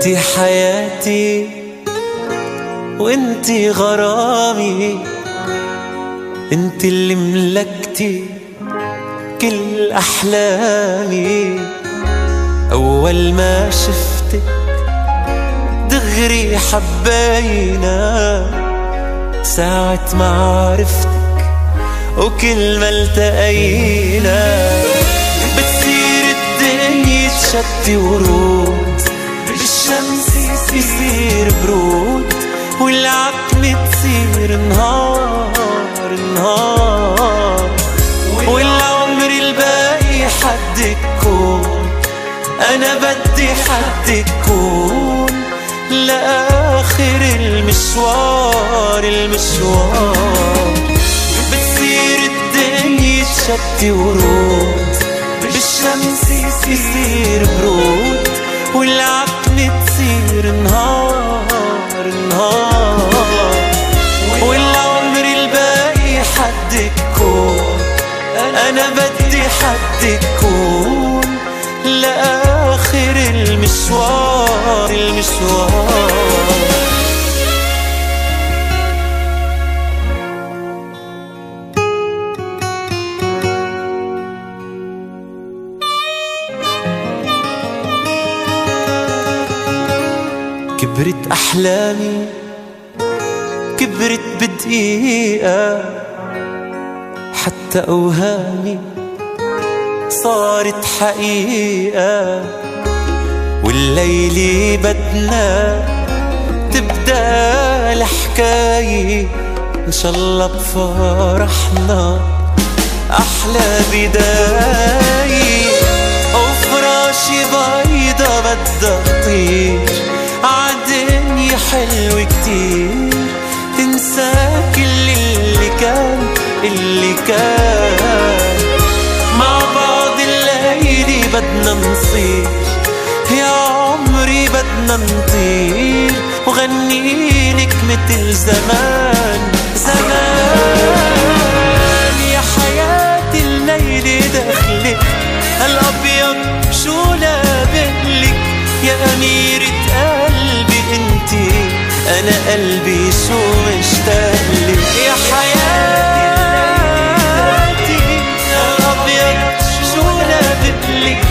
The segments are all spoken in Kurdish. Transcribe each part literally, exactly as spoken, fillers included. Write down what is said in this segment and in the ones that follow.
انتي حياتي وانتي غرامي، انتي اللي ملكتي كل أحلامي. أول ما شفتك دغري حبينا، ساعة ما عرفتك وكل ما التقينا. بتصير الدنيا تشتي ورود، بالشمس يصير برود، والعتمة تصير نهار، نهار، والعمر الباقي حد يكون. أنا بدي حد يكون لآخر المشوار، المشوار. بتصير الدنيا تشتي ورود، بالشمس يصير برود، والعتمة تصير نهار، نهار، والعمر الباقي حد يكون. أنا بدي حد يكون لآخر المشوار، المشوار. كبرت أحلامي، كبرت بدقيقة، حتى أوهامي صارت حقيقة. والليلة بدنا تبدأ الحكاية، إن شاء الله بفرحنا أحلى بداية. وفراشة بيضة بدها تطير عالدنيا حلوة كتير، تنسى كل اللي كان، اللي كان. مع بعض الليلة بدنا نصير، يا عمري بدنا نطير، وغني لك متل زمان، زمان. يا حياتي الليلة دخلك، هالأبيض شو لابقلك، يا أميرة قلبي انتي، أنا قلبي شو مشتاقلك. يا حياتي، يا أبيض شو لابقلك،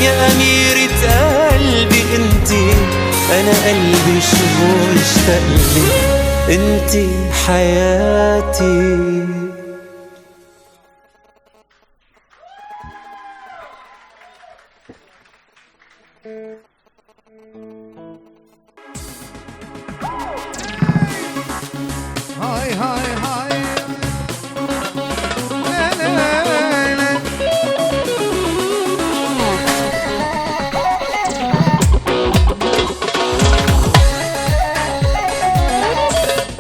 يا أميرة قلبي انتي، أنا قلبي شو مشتاقلك، انتي حياتي. هاي، هاي، هاي. لي، لي، لي، لي.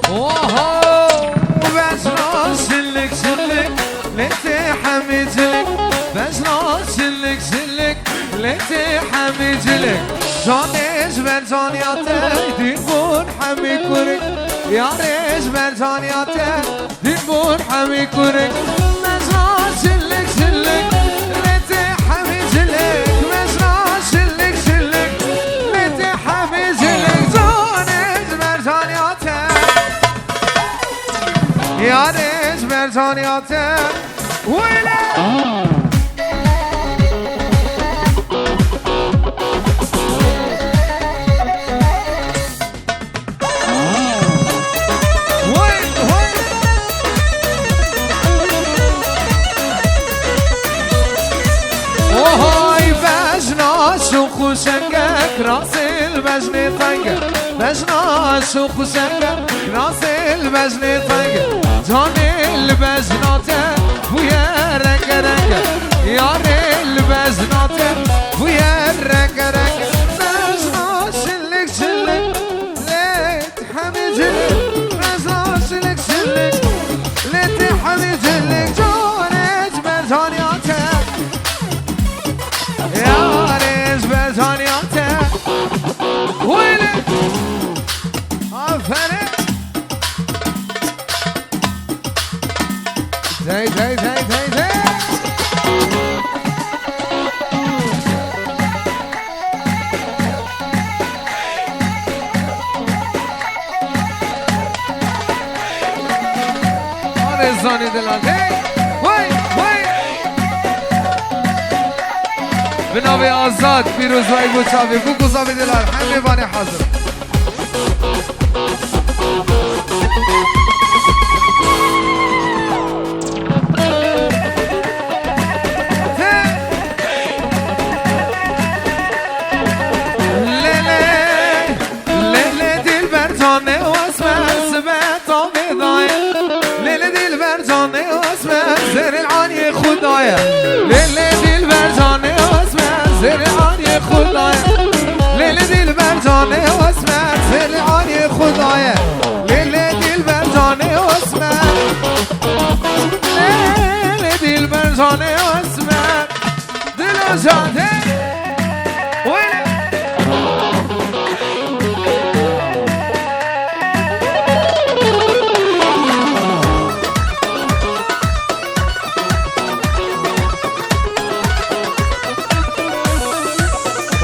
اوهو، بس راس سلك سلك، لتي حمي جلك، بس راس سلك سلك، لتي حمي جلك. جاني اجبر جاني اتي، دين بون حمي كوري. يا ريش بر جاني اتي، دين بون حمي كوري. بس راس سلك سلك، لتي حمي جلك، بس راس سلك سلك، لتي حمي جلك. جاني اجبر جاني اتي. يا ريش بر جاني اتي. ويلي. وي، وي. وهاي بجناس وخوسنگك، راس البجن طنگك. بجناس وخوسنگك، راس البجن طنگك. جاني البجنات ويا رنگ رنگ، ياري البجنات ويا رنگ رنگ. بجناس شلك شلك، ليت حمي جلك. بجناس شلك شلك، ليت حمي جلك. جاني اجبر جاني اتي. يا ريز بزانياته. ويلي. آفرين. زي، زي، زي، زي، زي. Anê delal. Hey! Hey! Hey! Bi navê Azad, pîrozbahî bo çavê, bo gozavê delal. Hemê vanê hazir. Lê lê, lê lê dilber canê wes me sibe tavê dayê. Lê lê dilber canê wes me zêrê aniyê Xwedayê. Lê lê dilber canê wes me zêrê aniyê Xwedayê. Lê lê dilber canê wes me zêrê aniyê Xwedayê. Lê lê dilber canê wes me. Lê lê dilber canê wes me. Dilo jate. Wele.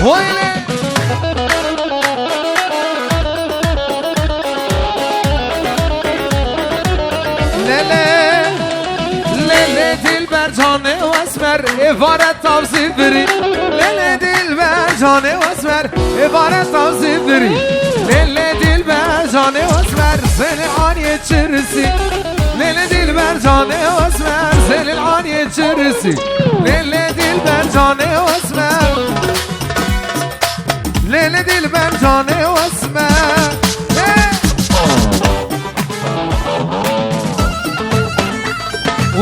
Wele. Lele, lele dilber canê wes me, êvare tav zî virî. Lele dilber canê wes me, êvare tav zî virî. Lele dilber canê wes me, zêrê aniyê çirisî. Lele dilber canê wes me, zêrê aniyê çirisî. Lele dilber canê wes me. Lele dilber canê wes me. Hey!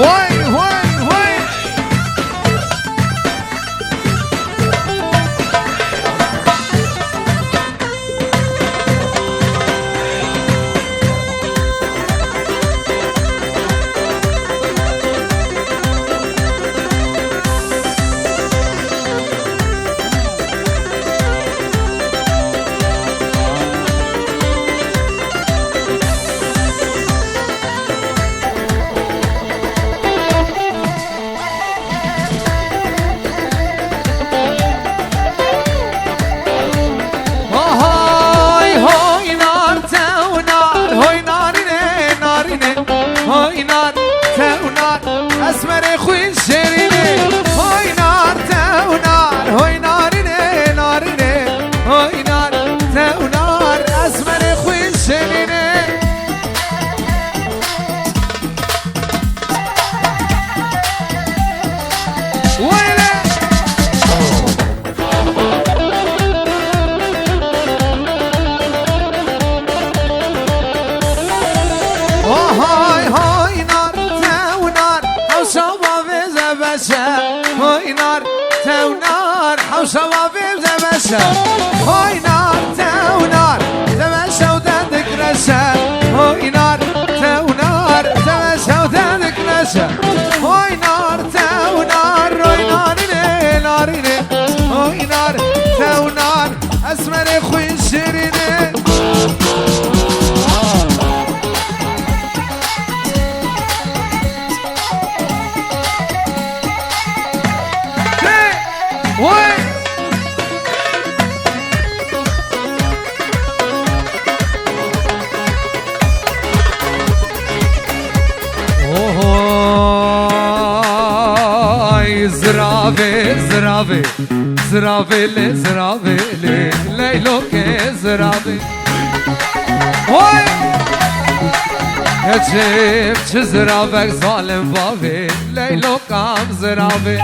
Way, way, way. Hay hoy nar tew nar, hoy narine, narine, hoy nar tew nar, esmerê xwîn şêrînê. Hoy nar tew nar, hoy narine, narine, hoy nar tew nar, esmerê xwîn şêrînê. Wele! Hay hay nar tew nar, hewşa bavê zebeşe. Hay nar tew nar, hewşa bavê zebeşe. Hay nar tew nar, zebeşe û dedik reşe. Hay nar tew nar, zebeşe û dedik reşe. Hay nar tew nar, roy narine, narine. Hay nar tew nar, esmerê xwîn şêrînê. Hey! Hey! Ohoy, zirave, zirave, zirave lê, zirave lê, leyloke zirave. Oy! Keçim çi ziravek zalim bavê, leylokam zirave.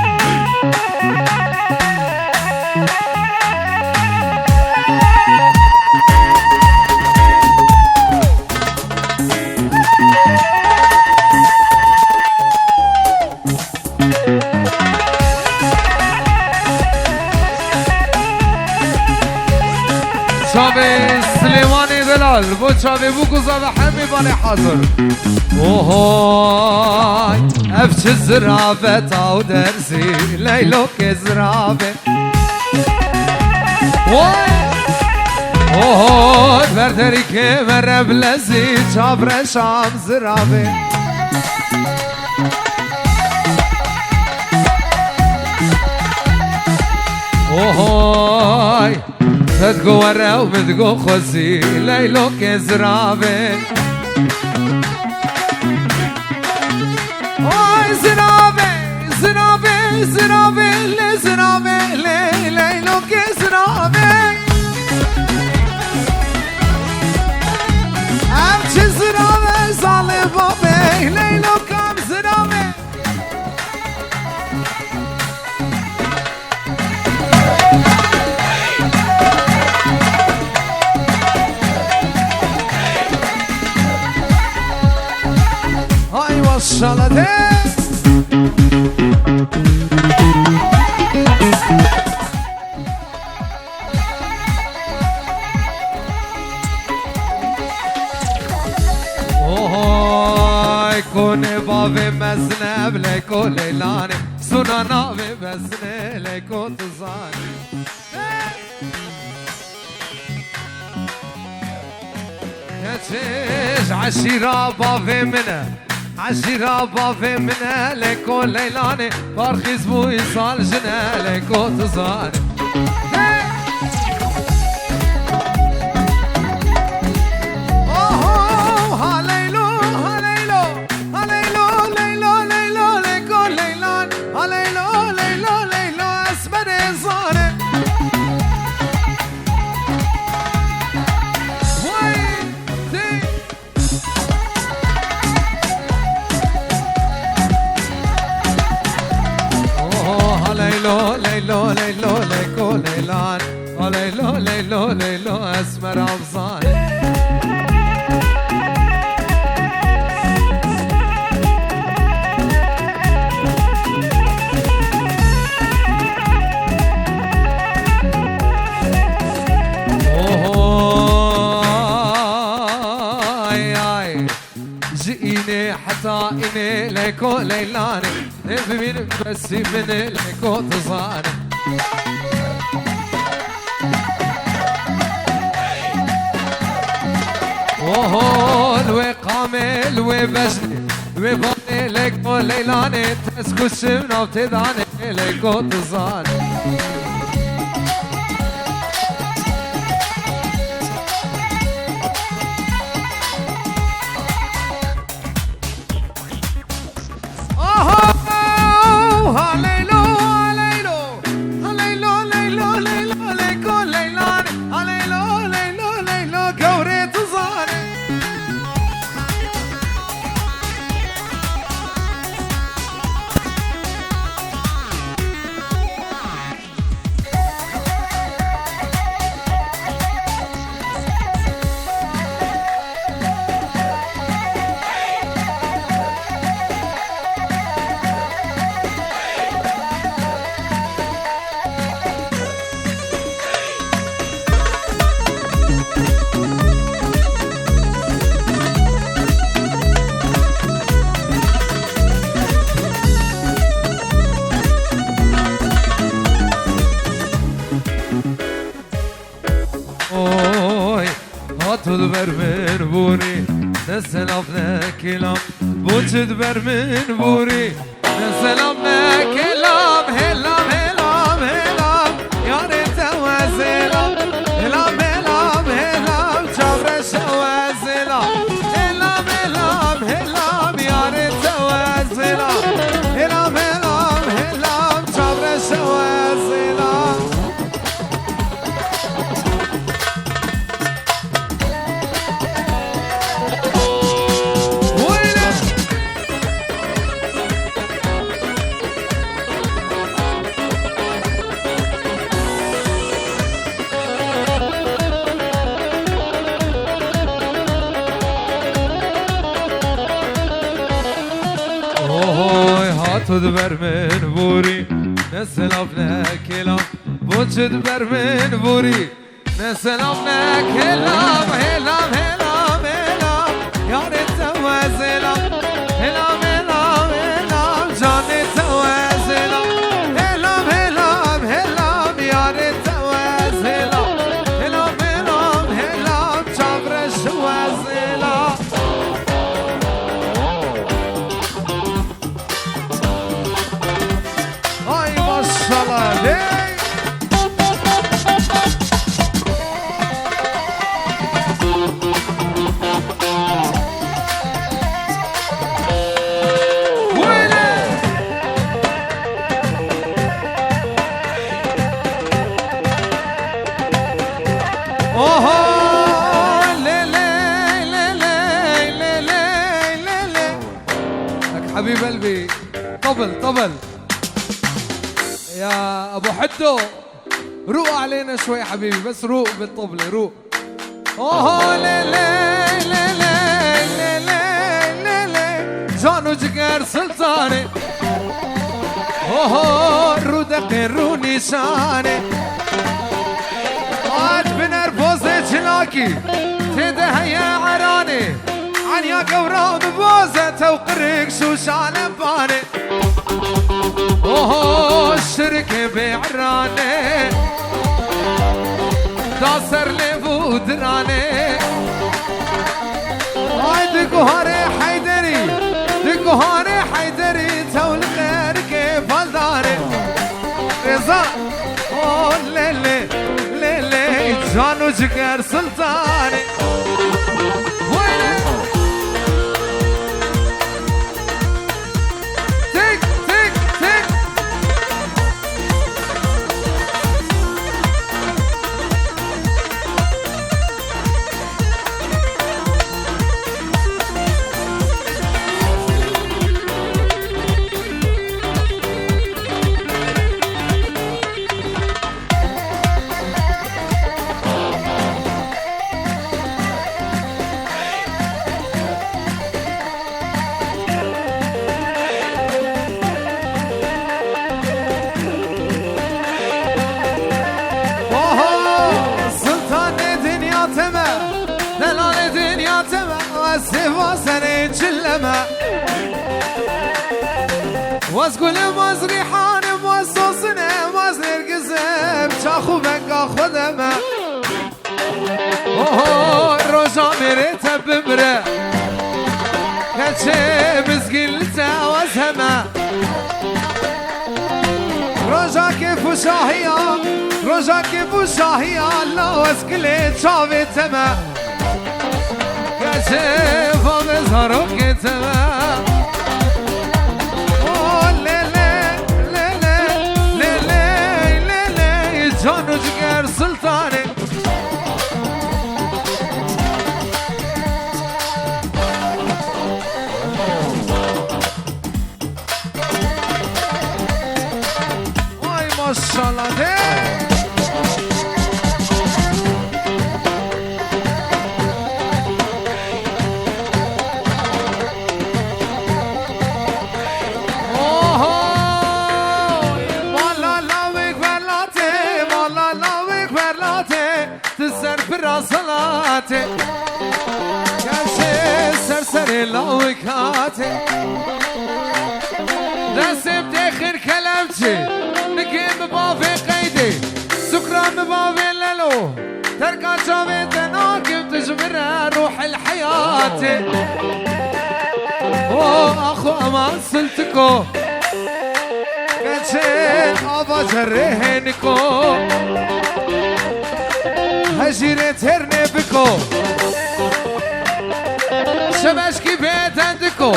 Çavê Silêwanê delal, bo çavê bû guza ve hemî balê hazir. Ohoy, ev çi zirave taw derzî, leylokê zirave. Oy! Ohoy, berderî kêmere bilezî, çavreşam zirave. Ohoy! Te digo were û min digo xwezî, leylokê zirave. Zirave, zirave, zirave, lê zirave, lê leylokê zirave. Ev çi zirave, zalê bavê, leylokam zirave. Hay maşallah de. Oy, konê bavê mezne, bilê ko leylanê. Suna navê mezne, lê ko tu zanî. Keçê ji eşîra bavê min e. Eşîra bavê min e, lê ko leylanê. Parxîz bû îsal jin e, lê ko tu zanî. Hey! Oho, ha leylo, ha leylo. Ha leylo, leylo, leylo, leyko, leylan. Ha leylo, leylo, leylo, esmerê zane. Vay, tey. Oho, ha leylo, leylo, leylo, leyko, leylan. Ha leylo, leylo, leylo, esmer avzane. Oho, ay, ay. Ji înê heta înê leyko leylanê. Nêbimîn besî min ê leyko dizane. Oho, li wê qamê, li wê bejnê, li wê balê leyko leylanê, tez ku çim nav tê danê, leyko dizane. Aha! Ha leylo, ha leylo. Ha leylo, leylo, leylo, leyko, leylanê. Ha leylo, leylo, leylo, gewrê tu zanê. Oy, ha tu di ber min borî, ne selam ne kelam, bo çi di ber min borî, ne selam ne kelam, helam, helam, helam, yarê te we zêlam, helam, helam, helam, çavreşe we zêlam, helam, helam, helam, yarê te we zêlam, helam, helam, helam, çavreşe we zêlam. Ohoy, ha tu di ber min borî, ne selam ne kelam. Bo çi di ber min borî? Ne selam ne kelam, helam, helam, helam. Yarê te we zêlam. Helam, helam, helam, canê te we zêlam. Helam, helam, helam, yarê te we zêlam. Helam, helam, helam, çavreş we zêlam. Ay maşallah, hey! Oho, lê lê, lê lê, lê lê, lê lê. لك حبيب قلبي، طبل، طبل. يا أبو حدو، روق علينا شوي حبيبي، بس روق بالطبلة، روق. Oho, lê lê, lê lê, lê lê, lê lê. Can û ciger sultanê. Oho, rûdeqê rûnîşanê. Hat bi nervozê çilakî. Tê de heye eranê. Enya gewra bi boze tew qirik şûşane banê. Oho, şirkê bê'ranê, da ser lêv û diranê. Ay di guharê Heyderî, di guharê Heyderî, tew li xerikê baldarê. Rêza, o lê lê, lê lê, can û ciger sultanê. Wayne. Tik, tik, tik. Oho, sultanê dinya te me, delalê dinya te me, ez sêva serê çile me. Waz gulim, waz rîhanim, waz sosinim, waz nêrgizim, çax û venga xwe de me. Oho, roja mêrê te bimire. Keçê mizgîn li te waz heme. Roja kêf û şahiya, roja kêf û şahiya, la waz gilê çavê te me. Keçê bavê zarokê te me. O lê lê, lê lê, lê lê, lê lê, can û ciger sultanê. Ay maşallah de. Oho! Mala lawik berlate, mala lawik berlate. Tu ser pira salatê. Gerçê ser serê lawik hatê. Destê bi têxir kelemçê. Nikê bi bavê qeydê. Sukra bi bavê lelo. Terka çavê te nakim tu ji min re ruhil heyatê. O axo eman sultiko. Keçê ava cerê hêniko. Hejîrê têrnê biko. Şebeşkî bê dendiko.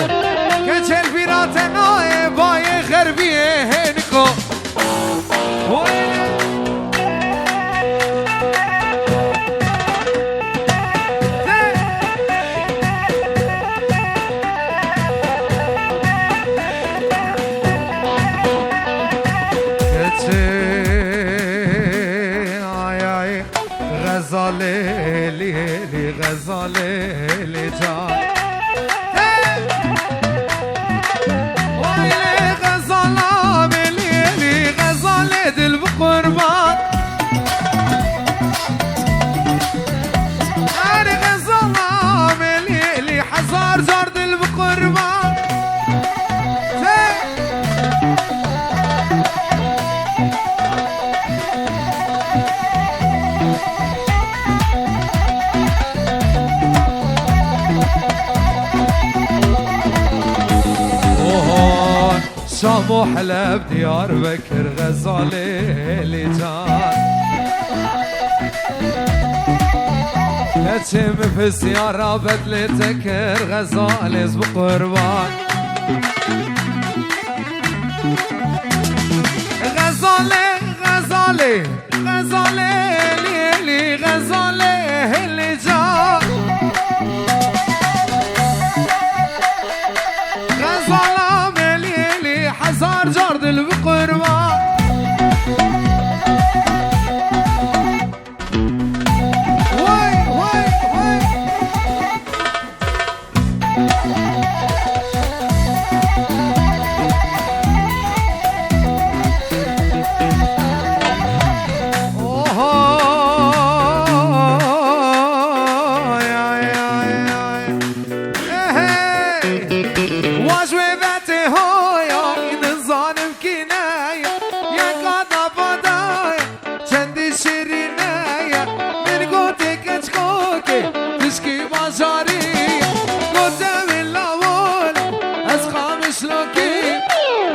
Keçê li vîra te nayê bayê xerbiyê hêniko. Keçê, ay, ay, Xezalê, lê, lê, Xezalê, lê can. Hey! Oy lê Xezala, lê, lê, lê, Xezalê dil bi qurban. Erê Xezala, lê, lê, hezar car dil bi qurban. Hey! Oho, Şam û Heleb, Diyarbekir, Xezalê lê can. Keçê min pisyara bedlê te kir, Xezalê ez bi qurban. Xezalê, Xezalê, Xezalê, lê, lê, Xezalê.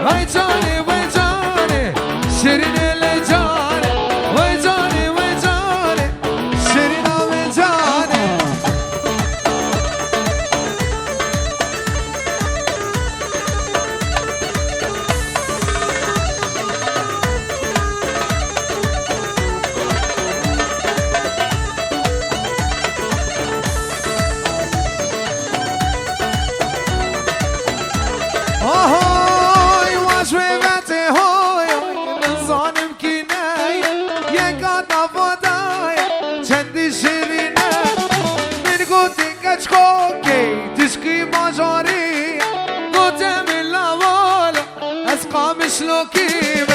Ay canê, we canê, şirînê lê canê, we canê, we canê, şirîna we canê. Ahoy, waj wê vetê hoy, nizanim kî ne, yeka davadaye, çendî şirîne. Min gotî keçkokê, tişkî bajarî, gote min lawala, ez Qamişlokî me.